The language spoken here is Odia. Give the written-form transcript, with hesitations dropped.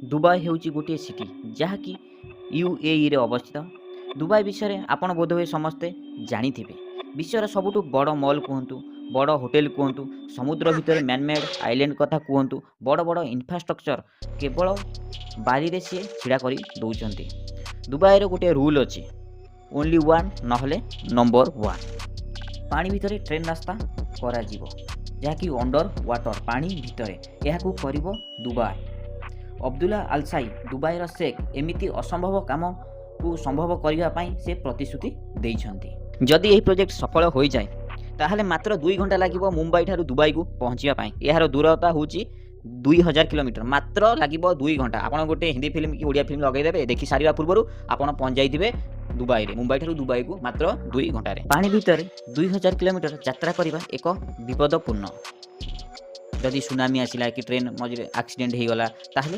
ଦୁବାଇ ହେଉଛି ଗୋଟିଏ ସିଟି, ଯାହାକି ୟୁଏଇରେ ଅବସ୍ଥିତ। ଦୁବାଇ ବିଷୟରେ ଆପଣ ବୋଧହୁଏ ସମସ୍ତେ ଜାଣିଥିବେ। ବିଶ୍ୱର ସବୁଠୁ ବଡ଼ ମଲ୍ କୁହନ୍ତୁ, ବଡ଼ ହୋଟେଲ କୁହନ୍ତୁ, ସମୁଦ୍ର ଭିତରେ ମ୍ୟାନମେଡ୍ ଆଇଲ୍ୟାଣ୍ଡ କଥା କୁହନ୍ତୁ, ବଡ଼ ବଡ଼ ଇନଫ୍ରାଷ୍ଟ୍ରକ୍ଚର କେବଳ ବାଲିରେ ସିଏ ଛିଡ଼ା କରି ଦେଉଛନ୍ତି। ଦୁବାଇର ଗୋଟିଏ ରୁଲ୍ ଅଛି, ଓନ୍ଲି ୱାନ୍ ନହେଲେ ନମ୍ବର ୱାନ୍। ପାଣି ଭିତରେ ଟ୍ରେନ୍ ରାସ୍ତା କରାଯିବ, ଯାହାକି ଅଣ୍ଡର ୱାଟର, ପାଣି ଭିତରେ। ଏହାକୁ କରିବ ଦୁବାଇ। ଅବଦୁଲ୍ଲା ଆଲସାଇ, ଦୁବାଇର ଶେଖ୍, ଏମିତି ଅସମ୍ଭବ କାମକୁ ସମ୍ଭବ କରିବା ପାଇଁ ସେ ପ୍ରତିଶ୍ରୁତି ଦେଇଛନ୍ତି। ଯଦି ଏହି ପ୍ରୋଜେକ୍ଟ ସଫଳ ହୋଇଯାଏ, ତାହେଲେ ମାତ୍ର 2 ଘଣ୍ଟା ଲାଗିବ ମୁମ୍ବାଇ ଠାରୁ ଦୁବାଇକୁ ପହଞ୍ଚିବା ପାଇଁ। ଏହାର ଦୂରତା ହେଉଛି 2000 କିଲୋମିଟର। ମାତ୍ର ଲାଗିବ 2 ଘଣ୍ଟା। ଆପଣ ଗୋଟେ ହିନ୍ଦୀ ଫିଲ୍ମ କି ଓଡ଼ିଆ ଫିଲ୍ମ ଲଗାଇଦେବେ, ଦେଖି ସାରିବା ପୂର୍ବରୁ ଆପଣ ପହଞ୍ଚି ଯାଇଥିବେ ଦୁବାଇରେ। ମୁମ୍ବାଇ ଠାରୁ ଦୁବାଇକୁ ମାତ୍ର 2 ଘଣ୍ଟାରେ। ପାଣି ଭିତରେ 2000 କିଲୋମିଟର ଯାତ୍ରା କରିବା ଏକ ବିପଦପୂର୍ଣ୍ଣ। ଯଦି ସୁନାମି ଆସିଲା କି ଟ୍ରେନ୍ ମଝିରେ ଆକ୍ସିଡେଣ୍ଟ ହେଇଗଲା, ତାହେଲେ